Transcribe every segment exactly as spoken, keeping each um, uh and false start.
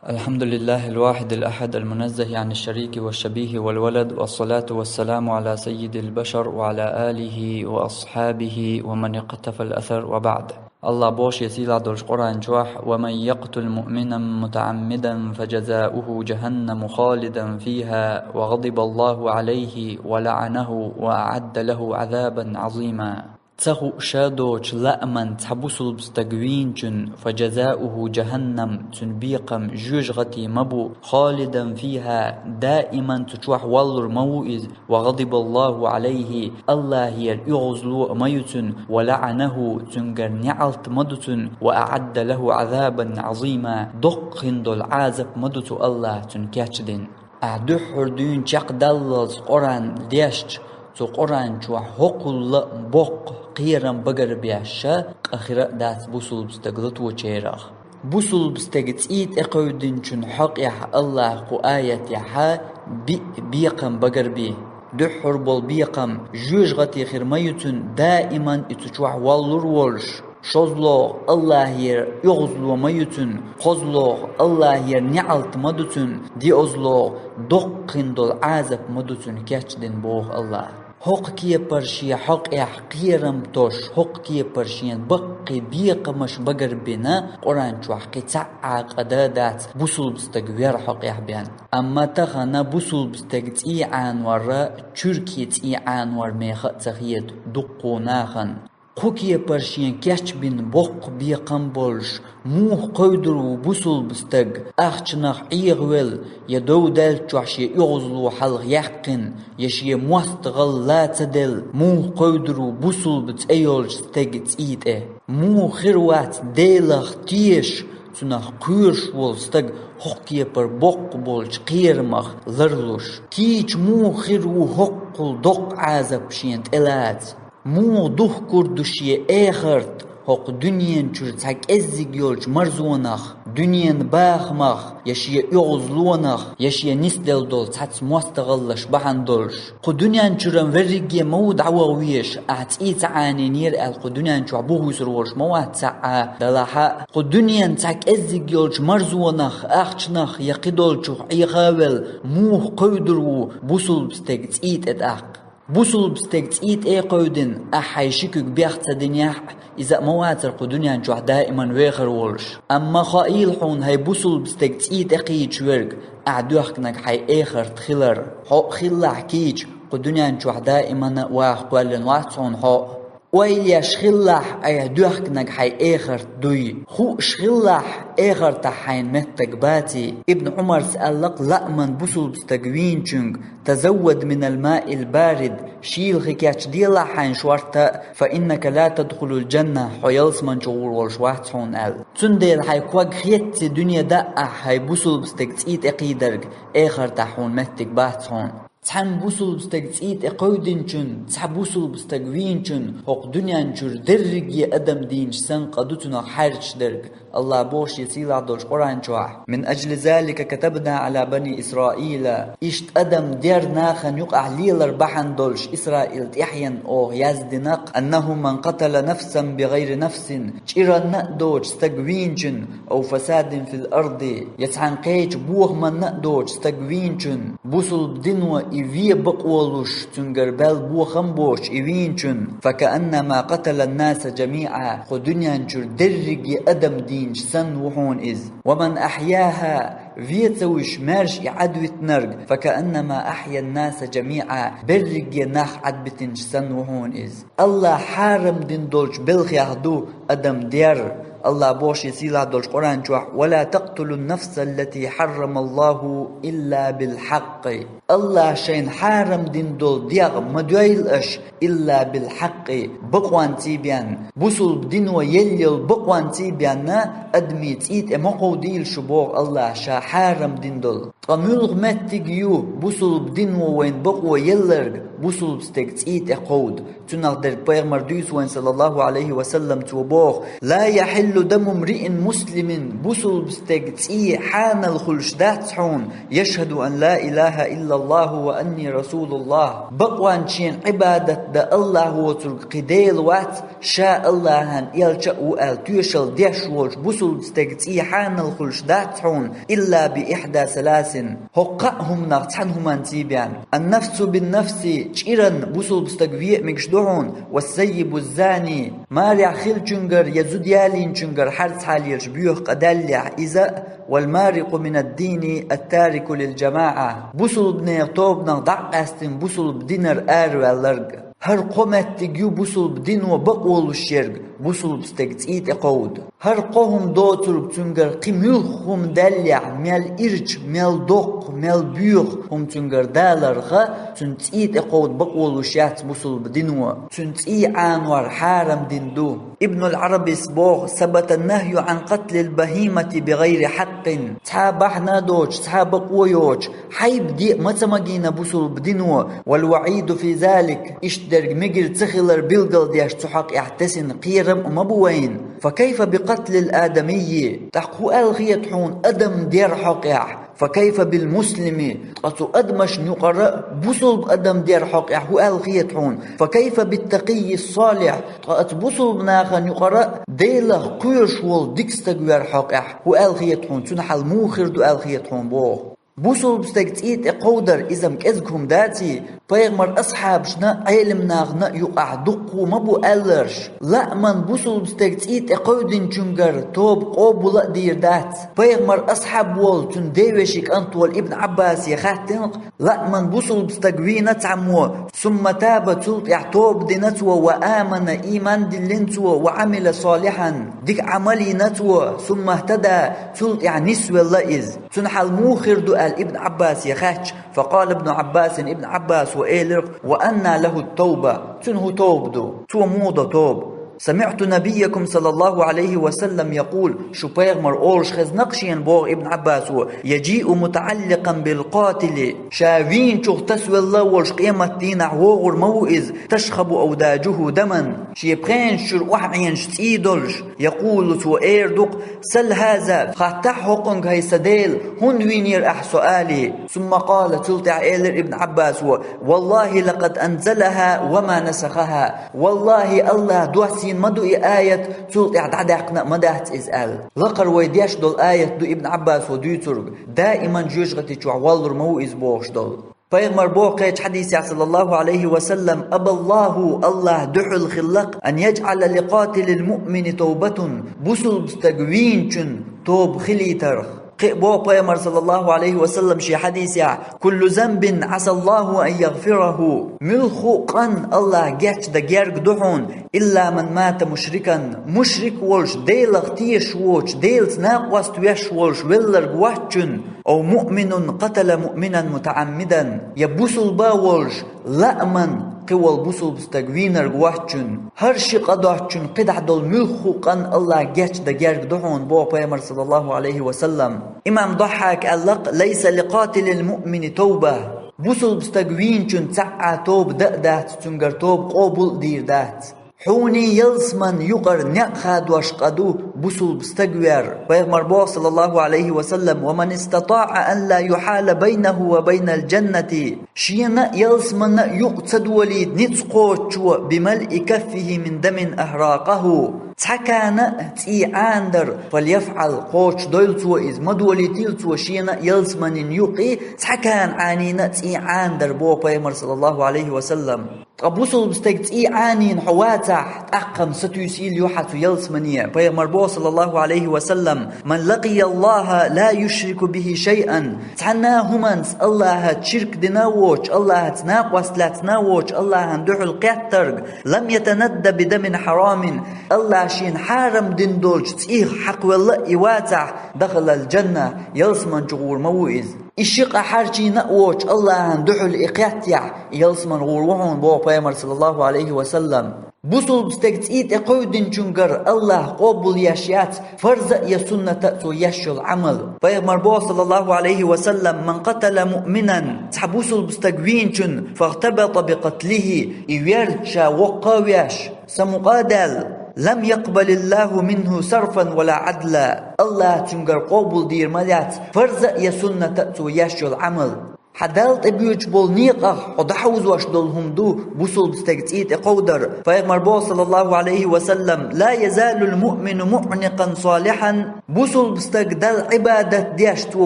الحمد لله الواحد الأحد المنزه عن الشريك والشبيه والولد، والصلاة والسلام على سيد البشر وعلى آله وأصحابه ومن اقتفى الأثر، وبعد. Аллах боху шен сийлахь долчу Къуръан чохь: «ومن يقتل مؤمنا متعمدا فجزاؤه جهنم خالدا فيها وغضب الله عليه ولعنه وأعد له عذابا عظيما». Ца хууш доцу лааман цхьа бусулба стаг вийначун, «فجزاؤه جهنم», цуьнан бекхам жоьжахати ма бу, «خالدا فيها», даиман цу чохь валлур ма ву иза, «وغضب الله عليه», Аллахера оьгӀазло а ма ю цуьнан, «ولعنه», цуьнгара неӀалт ма ду цуьнан, «وأعد له عذابا عظيما», доккха хин долу Ӏазап ма ду цу Аллаха цуьнан кечдина. Ахь дуьххьара дуьйна чекхдаллалц Къуръан дешча, цу Къуръан чохь хӀокхул а боккха кхерам багарбеш, къа хир а дац бусулба стаг латочерах. Бусулба стеган цӀий тӀе кхевдинчун хьокъехь Аллаха кху аятехь биъ бекхам багарбий. Дуьххьара болу бекхам жоьжахати хир ма ю цуьнан, даиман и цу чохь валлур волуш. ШозлагӀа, Аллахера оьгӀазло ма ю цуьнан, кхозлагӀа, Аллахера неӀалт ма ду цуьнан, диъазлагӀа, доккха хин долу Ӏазап ма ду цуьнан кечдина, боху Аллаха. ХӀокху кепара шен хьокъехь кхерам тосуш, хӀокху кепара шена баккхий бекхамаш багарбина Къуръан чохь кхин цхьа а къа дац бусулба стаг вер хьокъехь бен. Амма тахана бусулба стеган цӀий Ӏанор чуьркийн цӀий Ӏанор меха а ца хета дуккха нахана. Кху кепара шен кечбина боккха бекхам болуш, муха кхевдур ву бусулба стаг, ахчанах Ӏехавелла, я дов даьллачохь шен оьгӀазло хьалха яьккхина, я шен мостагӀалла ла ца делла, муха кхевдур ву бусулба цӀе йолчу стеган цӀий тӀе? Муха хир вац Делах тешаш, цунах кхоьруш волу стаг хӀокху кепара боккха болчу кхерамах ларлуш? Кийча муха хир ву хӀокхул доккха Ӏазап шена тӀелаца? Муха духкур ду шен эхарт хӀокху дуьнен чуьра цхьа кӀеззиг йолчу марзонах, дуьненан бахамах, я шен оьгӀазлонах, я шен нисделла долу цхьацца мостагӀаллаш бахьана долуш? Кху дуьнен чуьра верриге ма ву дӀаваха везаш, ахь цӀий ца Ӏанийнера аьлла, кху дуьнен чохь бух вуьсур волуш ма вац цхьа а, делахь а, кху дуьненан цхьа кӀеззиг йолчу марзонах, ахчанах я кхидолчух Ӏеха а велла, муха кхевдур ву бусулба стеган цӀий тӀе тӀаккха? Бусулба стеган цӀий тӀе а кхевдина, ахь хьайн ши куьг бех ца динехь а, иза а ма вацара кху дуьнен чохь даиман вехар волуш. Амма хаийла хьуна хьайн бусулба стеган цӀий тӀе кхийча верг, ахь доьхкинарг хьайн эхарт хилар. Хьо а хилалахь кийча, кху дуьнен чохь даимана а ваха кхоьллина вац хьуна хьо а. Ойла еш хилалахь, айхьа доьхкинарг хьайн эхарт дуй. Хууш хилалахь, эхартахь хьайна меттиг баций. Ибн Ӏумарс аьлла-кх лааман бусулба стаг вийначуьнга: «تزود من الماء البارد», шийла хи кечделахь хьайна шорта, «فإنك لا تدخل الجنة», хьо ялсамани чу гӀур волуш вац хьуна аьлла. Цундела хьайн ког хецций дуьне даахь, хьайн бусулба стеган цӀий тӀе кхийдарг, эхартахь хьуна меттиг бац хьуна. Цхьана бусулба стеган цӀий тӀе кхевдинчун, цхьа бусулба стаг вийначун хӀокху дуьнен чуьра дерриге адам дийначу санна къа ду цунах хьаьрчаш дерг. Аллах боху шен сийлахь долчу Къуръан чохь: «من أجل ذلك كتبنا على بني إسرائيل». Иштта адам дер нахана юкъахь лелар бахьана долуш Исраил тӀаьхьенна оха яздина-кх: «أنه من قتل نفسا بغير نفس», чӀиранна а доцу стаг вийначун, «أو فساد في الأرض», я цхьана кхечу бохаманна а доцу стаг вийначун, бусулба дино и вен бакъо луш, цуьнгара баьлла бохам боцуш и вийначун, «فكأنما قتل الناس جميعا», кху дуьнен чуьра дерриге адам дийначу санна ву хьуна иза. «ومن أحياها», вен ца вуьйш маьрша и Ӏадвитинарг, «فكأنما أحيا الناس جميعا», берриге нах Ӏадбитинчу санна ву хьуна иза. Аллах хьарам дина долчу белхех ду адам дер. Аллах боху шен сийлахь долчу Къуръан чохь: «ولا تقتلوا النفس التي حرم الله إلا بالحق». Аллах шайна хьарам дина долу дегӀ ма дойла аша, «إلا بالحق», бакъонций бен, бусулба дино елла йолу бакъонций бен адамийн цӀий тӀе ма кховдийла шу, боху Аллах ша хьарам дина долу. Ткъа муьлха меттиг ю бусулба дино вайна бакъо елларг, бусулба стеган цӀий тӀе кховда? Цунах дерг пайхамар дуьйцу вайна, саллаллаху Ӏалайхи ва саллам, цо боху: «Ла яхьиллу даму мриин муслимин», бусулба стеган цӀий хьанал хуьлуш дац хьуна, «яшхаду ан ла илаха иллаллаху ва анни расулуллах», бакъонан шена Ӏибадат дан Аллах воцург кхин Дела вац, ша Аллахьан элча а ву аьлла тоьшалла деш волчу бусулба стеган цӀий хьанал хуьлуш дац хьуна, илла би ихьда саласин, хӀокху кхаа хӀуманах цхьана хӀуманций бен: «Ан-нафсу бин-нафси», чӀиран бусулба стаг вен а мегаш ду хьуна, «ва саййибу зани», марехь хиллачуьнгара я зуда ялийначуьнгара харцхьа лелаш боьха къа даьллехь иза а, «вал-марикъу минад-дини ат-тарику лил-жамаӀа», бусулбанех тобанах дӀа а къаьстина бусулба динара араваьлларг. ХӀара кхо меттиг ю бусулба дино бакъо луш ерг, бусулба стеган цӀий тӀе кховда. ХӀара кхо хӀума доцург цуьнгара кхин муьлхха хӀума даьллехь, мел ирча, мел доккха, мел боьха хӀума цуьнгара даларх, цуьнан цӀий тӀе кховда бакъо луш яц бусулба дино. Цуьнан цӀий Ӏанор хьарам дина ду. Ибнул Ӏарабис боху: «Сабата нахью Ӏан катлил бахимати би гӀайри хьаккъин». Цхьа бахьана а доцуш, цхьа бакъо а йоцуш, хьайба де а ма ца магийна бусулба дино, «вал ваӀиду фи залик», иштта дерг мегар ца хилар билгалдеш цу хьокъехь тесина кхерам а ма бу вайна. «Фа кайфа би катлил адамийи», тӀаккха хӀун аьлла хета хьуна адам дер хьокъехь? «Фа кайфа бил муслими», ткъа цу адамашна юкъара а бусулба адам дер хьокъехь хӀун аьлла хета хьуна? «Фа кайфа бит такийи салихь», ткъа оцу бусулба нахана юкъара а Делах кхоьруш волу дика стаг вер хьокъехь хӀун аьлла хета хьуна? Цуьнан хьал муха хир ду аьлла хета хьуна боху? Бусулба стеган цӀий тӀе кховдар иза-м кӀезиг хӀума даций? Пайхамар асхьабашна а, Ӏелам нахана а юкъахь дуккха а ма бу аьлларш. Лааман бусулба стеган цӀий тӀе кховдинчуьнгара тоба къобал а дийр дац. Пайхамар асхьаб волу, цуьнан девешин кӀант волу Ибн Ӏаббасе хаьттина-кх: лааман бусулба стаг вийна цхьаммо, сумма таба, цул тӀаьхьа тоба дина цо, ва амана, ийман диллина цо, ва Ӏамила салихьан, дика Ӏамал йина цо, сумма хтада, цул тӀаьхьа нисвелла иза. Цуьнан хьал муха хир ду аьлла Ибн Ӏаббасе хаьттича, факъала Ибн Ӏаббасин, Ибн Ӏаббасо элира: «Ва анна лаху тауба». Цуьнан хӀун тоба ду? Цо муха до тоба? «Самиъту набийякум саллаллаху Ӏалайхи ва саллам якъул», шу пайхамар олуш хезна-кх шена, боху Ибн Ӏаббасо: «Яжиу мутаӀалликъан бил къатили». Ша вийначух тасавелла а волуш къематдийнахь вогӀур ма ву иза, «ташхабу авдажуху даман», шен пхенаш чуьра охьаӀенаш цӀий долуш. «Якъулу», цо эр ду-кх: «Сал хаза», хаттахь хӀокхуьнга, хӀай сан Дела, хӀунда вийнера ахь со, али. Сумма къала, цул тӀаьхьа элира Ибн Ӏаббасо: «Валлахи лакъад анзалаха ва ма насахаха». Валлахи, Аллаха доссийна ма ду и аят, цул тӀаьхьа дӀадаьккхина а ма дац иза аьлла. Лакхара вай деш долу аят ду Ибн Ӏаббасо дуьйцург, даиман жоьжахати чохь воллур ма ву иза бохуш долу. Пайхамар боху кхечу хьадисехь, саллаллаху Ӏалайхи ва саллам: «Абаллаху», Аллаха дуьхьал хилла-кх, «ан яжӀала ли къатилил муъмини тавбатун», бусулба стаг вийначун тоба хилийтарх. Кхин а боху пайхамар, саллаллаху Ӏалайхи ва саллам, шен хьадисехь: «Куллу занбин Ӏасаллаху ан ягъфираху». Муьлхха а къан Аллаха гечдан герга ду хьуна, «илла ман мата мушрикан», мушрик волуш, Делах тешаш воцуш, Делаца накъост веш волуш велларг воцчун, «ав муъминун къатала муъминан мутаӀаммидан», я бусулба а волуш, лааман кхин волу бусулба стаг вийнарг воцчун. ХӀара ши къа доцчун кхидӀа долу муьлхха а къан Аллаха гечдан герга ду хьуна, боху пайхамар, саллаллаху Ӏалайхи ва саллам. Имам Дохьака аьлла-кх: «Лайса ли къатилил муъмини тавба». Бусулба стаг вийначун цхьа а тоба дан а дац, цуьнгара тоба къобал а дийр дац. Хьуний ялсаман юкъара некъ хадош къа ду бусулба стаг вер. Пайхамар боху, саллаллаху Ӏалайхи ва саллам: «Ва ман истатаӀа ан ла юхьала байнаху ва байнал джаннати». Шена а, ялсаманна а юкъ ца долийта ницкъ кхочучо, «бималъи каффихи мин дамин ахракъаху». Цхьа кана а цӀий Ӏанадар, «фальяфӀал», кхочушдойла цо иза, ма долийтийла цо шена а, ялсаманин юкъе цхьа кана Ӏанийна а цӀий Ӏанадар, боху пайхамар, саллаллаху Ӏалайхи ва саллам. Ткъа бусулба стеган цӀий Ӏанийна хьо вацахь, тӀаккха-м сатуьйсийла ю хьан цу ялсамане. Пайхамар боху, саллаллаху Ӏалайхи ва саллам: «Ман лакъия Аллаха ла юшрику бихи шайъан». Цхьана а хӀуманца Аллахаца ширк дина а воцуш, Аллахаца накъост лаьцна а воцуш, Аллахана дуьхьал кхеттарг, «лам ятанадда бидамин хьарамин», Аллаха шена хьарам дина долчу цӀийх хьакхавелла а и вацахь, «дахалал джанна», ялсаман чу гӀур ма ву иза. И ши къа хьарчийна а воцуш, Аллахана дуьхьал и кхеттехь, ялсаман гӀур ву хьуна, боху пайхамар, саллаллаху Ӏалайхи ва саллам. Бусулба стеган цӀий тӀе кховдинчунгара Аллахьа къобал еш яц фарза а я сунната а цо еш йола Ӏамал. Пайхамара боху, саллаллаху Ӏалайхи ва саллам: «Ман къатала муъминан», цхьа бусулба стаг вийначунна, «фагӀтабата би къатлихи», и вер ша воккха а веш, самукъа а даьлла, «лам якъбалиллаху минху сарфан ва ла Ӏадла», Аллахьа цуьнгара къобал дийр ма дац фарза а я сунната а цо еш йола Ӏамал. Хьан Далла тӀе боьдуш болу некъах хьо дӀахьовзош долу хӀума ду бусулба стеган цӀий тӀе кховдар. Пайхамара боху, саллаллаху Ӏалайхи ва саллам: «Ла язалул муъмину муъникъан салихьан». Бусулба стаг Далла Ӏибадат деш, цо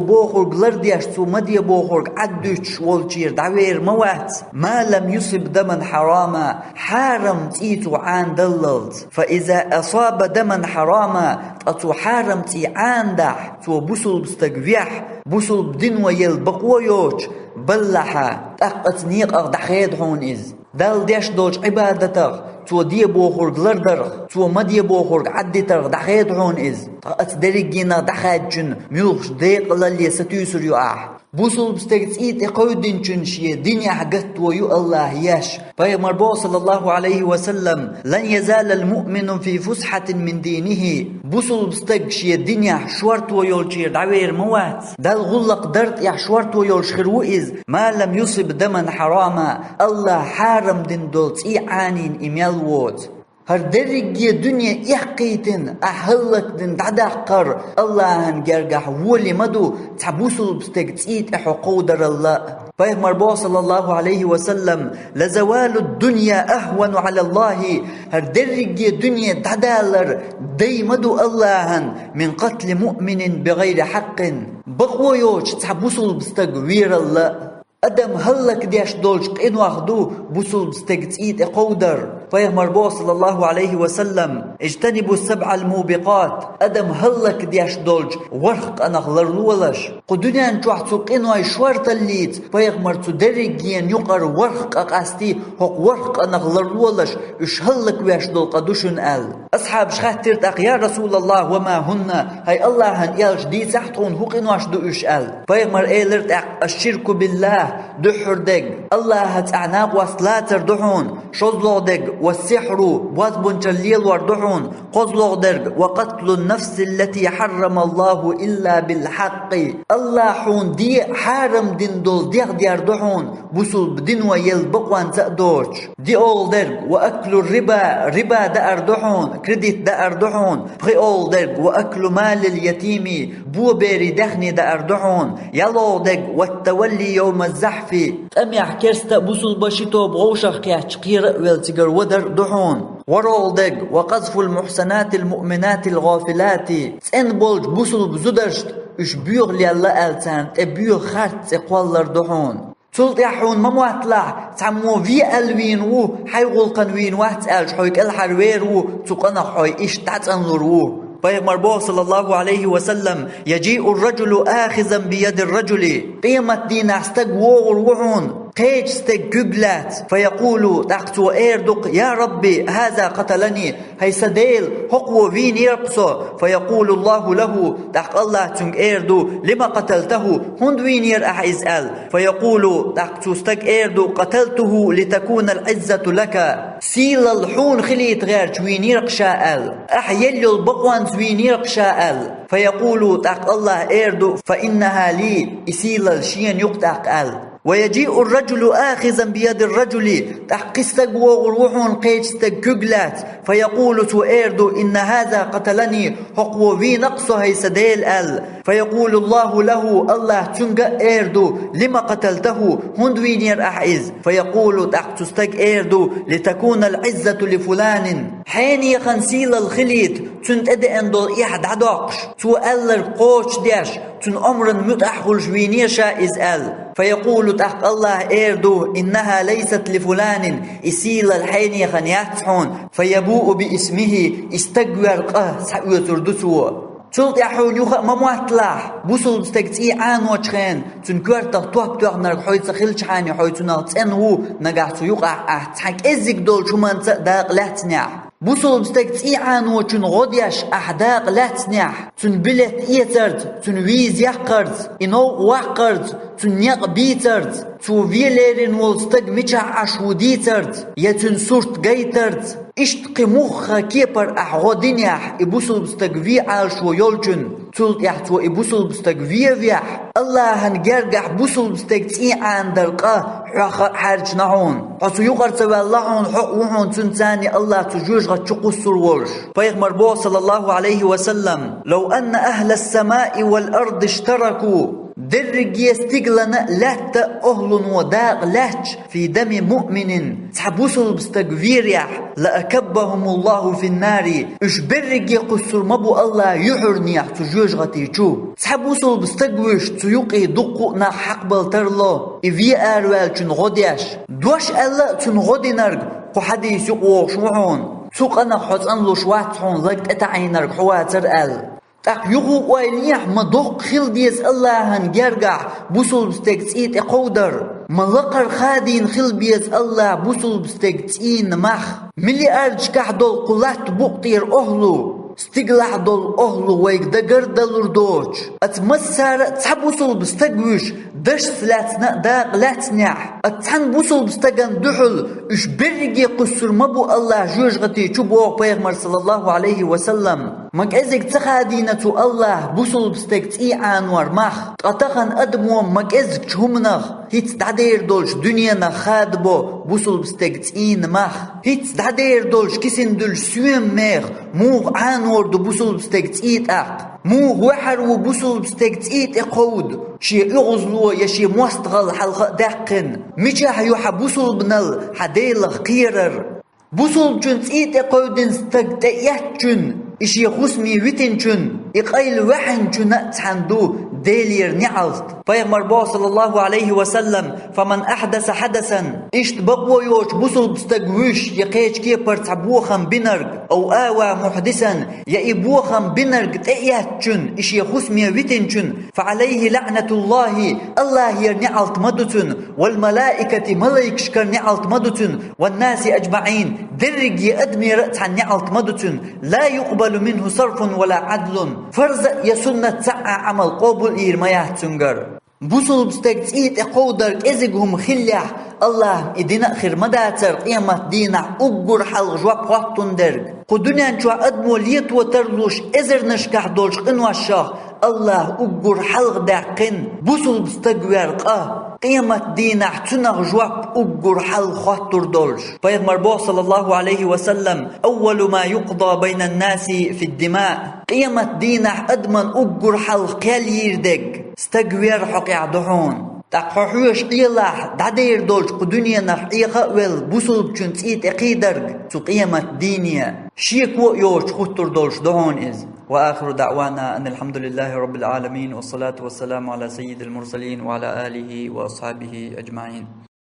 бохург лардеш, цо ма де бохург Ӏад дуьтуш волчуьра дӀавер ма вац, «ма лам юсиб даман хьарама», хьарам цӀий цо Ӏанадаллалц. «Фа иза асаба даман хьарама», ткъа цо хьарам цӀий Ӏанадахь, цо бусулба стаг вехь, бусулба дино елла бакъо йоцуш, «баллахьа», тӀаккха оцу некъах дӀахеда хьуна иза. Далла деш долчу Ӏибадатах, цо де бохург лардарх, цо ма де бохург Ӏаддитарх дӀахеда хьуна иза. Ткъа оцу дерригенах дӀахаьддачунна муьлхачу декъалалле сатуьйсур ю ахь. Бусулба стеган цӀий тӀе кховдинчунна шен динехь гатто ю Аллахьа еш. Пайхамара боху, саллаллаху Ӏалайхи ва саллам: «Лан язалал муъмину фи фусхьатин мин динихи». Бусулба стаг шен динехь шорто йолчуьра дӀавер ма вац. Далла гӀуллакх дар тӀехь шорто йолуш хир ву иза, «ма лам юсиб даман хьарама», Аллахьа хьарам дина долу цӀий Ӏанийна и мел воцу. ХӀара дерриге дуьне эккхийтина, ахь хӀаллакдина дӀадаккхар Аллахьан гергахь воли ма ду, цхьа бусулба стеган цӀий тӀе хьо кховдаралла. Пайхамара боху, саллаллаху Ӏалайхи ва саллам: «Ла завалу дунья ахвану Ӏала Аллахьи», хӀара дерриге дуьне дӀадалар дай ма ду Аллахьан, «мин къатли муъминин би гӀайри хьаккъин», бакъо йоцуш цхьа бусулба стаг вералла. Адам хӀаллакдеш долчу къинойх ду бусулба стеган цӀий тӀе кховдар. Пайхамара боху, саллаллаху Ӏалайхи ва саллам: «Ижтанибу сабӀал мубикъат», адам хӀаллакдеш долчу ворхӀ къинах ларлолаш. Кху дуьнен чохь цу къинойн шорталлица Пайхамара цу дерригенан юкъара ворхӀ къа къасти, хӀокху ворхӀ къинах ларлолаш, уьш хӀаллаквеш долу къа ду шуна аьлла. Асхьабаша хаьттира тӀаккха: «Я Расулаллах, ва ма хӀунна?» ХӀай Аллахьан элча, дийцахь тхуна, хӀун къинош ду уьш аьлла. Пайхамара элира тӀаккха: «Аш-ширку биллах», дуьххьара дерг Аллахьаца накъост лацар ду хьуна, шозлагӀа дерг, «ва-с-сихьру», бозбунчалла лелор ду хьуна, кхозлагӀа дерг, «ва къатлун-нафсиллати хьаррамаллаху илла бил-хьаккъи», Аллахьа хьуна де хьарам дина долу дегӀ дер ду хьуна, бусулба дино елла бакъонца а доцуш. ДиъолгӀа дерг, «ва аклу риба», риба даар ду хьуна, кредит даар ду хьуна. ПхоьалгӀа дерг, «ва аклу малил ятими», бо берийн даьхни даар ду хьуна. ЙаллогӀа дерг, «ва тавалли йовма захьфи», тӀамехь керста а, бусулба а ши тоба вовшах кхетча, кхера а велла, цигара вадар ду хьуна. ВорхӀалгӀа дерг, «ва къазфул мухьсанатил муъминатил гӀафилати», цӀена болчу бусулба зударшна уьш боьха лелла аьлла, царна тӀе боьха харц цӀе кхоллар ду хьуна. Цул тӀаьхьа хьуна ма мотталахь, цхьаммо ве аьлла вийна ву, хьайн гӀуллакхана вийна вац аьлча, хьо кӀелхьарвер ву, цу къинах хьо иштта дӀацӀанлур ву. Пайхамара боху, саллаллаху Ӏалайхи ва саллам: «Яжиъур-раджулу ахизан би ядир-раджули». Къематдийнахь стаг вогӀур ву хьуна, кхечу стеган куьг лаьцна. «Фаякъулу», тӀаккха цо эр ду-кх: «Я Рабби, хаза къаталани». «ХӀай сан Дела, хӀокхо вийнера-кх со». «Фаякъулуллаху лаху», тӀаккха Аллахьа цуьнга эр ду: «Лима къаталтаху», хӀунда вийнера ахьа иза аьлла. «Фаякъулу», тӀаккха цу стага эр ду: «Къаталтуху литакунал Ӏиззату лака». Сийлалла хьуна хилийта гӀерташ вийнера-кх ша аьлла. Ахьа елла йолу бакъонца вийнера-кх ша аьлла. «Фаякъулу», тӀаккха Аллахьа эр ду: «Фа иннаха ли», и сийлалла шена ю-кх тӀаккха аьлла. «Ва яжиъур-раджулу ахизан би ядир-раджули», тӀаккха кхин стаг вогӀур ву хьуна, кхечу стеган куьг лаьцна. «Фаякъулу», цо эр ду: «Инна хаза къаталани», хӀокхо вийна-кх со, хӀай сан Дела, аьлла. «Фаякъулуллаху лаху», Аллахьа цуьнга а эр ду: «Лима къаталтаху», хӀунда вийнера ахьа иза? «Фаякъулу», тӀаккха цу стага эр ду: «Литакунал Ӏиззату ли фуланин». Хьенехана сийлалла хилийта, цунна тӀедеана долу эхь дӀадоккхуш, цо аьлларг кхочушдеш, цуьнан омранна муьтӀахь хуьлуш вийнера ша иза аьлла. «Фаякъулу», тӀаккха Аллахьа эр ду: «Иннаха лайсат ли фуланин», и сийлалла хьенехана яц хьуна. «Фаябуу би исмихи», и стаг вер къа схьаоьцур ду цо. Цул тӀаьхьа хьуна юха а ма мотталахь, бусулба стеган цӀий Ӏаночу хенахь, цуьнан коьртах топ тоьхнарг хьоьца хилчхьана, хьо цунах цӀена ву, нагахь цу юкъахь ахь цхьа кӀеззиг долчу хӀуманца а дакъа лаьцнехь. Бусулба стеган цӀий Ӏаночун гӀо деш ахь дакъа лаьцнехь, цуьнан билет эцарца, цуьнан виза яккхарца, и новкъа ваккхарца, цуьнан некъ бийцарца, цо вен лерина волу стаг мичахь Ӏаш ву дийцарца, я цуьнан сурт гайтарца, Иштта кхин муха кепара ахь гӀо динехь, и бусулба стаг ве Ӏалашо йолчун, цул тӀаьхьа цо и бусулба стаг ве а вехь, Аллахьан гергахь бусулба стеган цӀий Ӏанадар къа хьох а хьаьрчина хьуна. Хьо цу юкъара ца ваьлла хьуна, хьо а ву хьуна цуьнца цхьаьна Аллахь цу жоьжахати чу кхуссур волуш. Пайхамар боху, саллаллаху Ӏалайхи ва саллам: «Лав анна ахьлас-самаи вал арди иштараку». Дерриге стигалана а, лаьтта а охӀлуно дакъа лаьтташ, «фи дами муъминин», цхьа бусулба стаг верехь, «ла акаббахумуллаху финнари», уьш берриге кхуссур ма бу Аллахь юьхьарнех цу жоьжахати чу. Цхьа бусулба стаг вуьйш цу юкъе дуккха а нах хьакхабала тарло, и ве араваьллачун гӀо деш. Дош аьлла а цунна гӀо динарг, кху хьадис юкъа вогӀуш ву хьуна. Цу къинах хьо цӀанлуш вац хьуна лаг тӀетаӀийнарг хьо вацара аьлла. ТӀаккха юха а ойла ехьа, ма доккха хила деза Аллахьан гергахь бусулба стеган цӀий тӀекховдар. Ма лакхара хадийна хила беза Аллахь бусулба стеган цӀийнан мах. Миллиардашкахь долу кху латта букъа тӀера охӀлу, стигалахь долу охӀлу вайга дагардалур доцуш. Аса массара а цхьа бусулба стаг вуьйш, дашца лаьцна а дакъа лаьцнехь, аса цхьана бусулба стагана дуьхьал уьш берриге кхуссур ма бу Аллахь жоьжахати чу, боху Пайхамар, саллаллаху Ӏалайхи ва саллам. Ма кӀезиг ца хадийна цу Аллахь бусулба стеган цӀий Ӏанор мах. Ткъа тахана адамо ма кӀезигчу хӀуманах, хӀинца дӀадер долчу дуьненах хадабо бусулба стеган цӀийнан мах. ХӀинца дӀадер долчу кисина дуьллуш соьман меха муха Ӏанор ду бусулба стеган цӀий тӀаккха? Муха ваьхьар ву бусулба стеган цӀий тӀекховда, шен оьгӀазло я шен мостагӀалла хьалха а даьккхина? Мичахь ю хьан бусулбанал, хьан Делах кхерар? Бусулбачун цӀий тӀекховдина стаг тӀеэцначун, и шен хӀусаме витинчун, и къайла ваьхьначунна а цхьаьна ду Делера неӀалт. Пайхамар боху, саллаллаху Ӏалайхи ва саллам: «Фаман ахьдаса хьадасан». Иштта бакъо йоцуш бусулба стаг вуьйш я кхечу кепара цхьа бохам бинарг, «ав ава мухьдисан», я и бохам бинарг тӀеэцначун, и шен хӀусаме витинчун, «фа Ӏалайхи лаӀнатуллахи», Аллахьера неӀалт ма ду цунна, «вал малаикати», малайкашкара неӀалт ма ду цунна, «ван наси аджмаӀин», дерриге адамера а цхьаьна неӀалт ма ду цунна, «ла юкъбалу минху сарфун ва ла Ӏадлун», фарз а я суннат цхьа а Ӏамал къобал йийр ма яц цуьнгара. Бусулба стеган цӀий тӀекховдар кӀезиг хӀума хиллехь, Аллахьна и дина а хир ма дацара къематан дийнахь уггар хьалха жоп хоттун дерг. Кху дуьнен чохь адамо лето тарлуш эзарнашкахь долчу къиношах Аллахь уггар хьалха даьккхина бусулба стаг вер къа, къематан дийнахь цунах жоп уггар хьалха хоттур долуш. Пайхамар боху, саллаллаху Ӏалайхи ва саллам: «Аввалу ма юкъда байнан наси фид-дима». Къематан дийнахь адаман уггар хьалха кхел йийр дерг стаг вер хьокъехь ду хьуна. ТӀаккха хьо хьоьжуш Ӏелахь, дӀадер долчу кху дуьненах Ӏеха а велла, бусулбачун цӀий тӀекхийдарг цу къематан дийне, шеко а йоцуш хӀуттур долуш ду хьуна иза. Ва ахиру даъвана анил хьамдулиллахи раббил Ӏаламин, ва салату ва саламу Ӏала саййидил мурсалин ва Ӏала алихи ва асхьабихи аджмаӀин.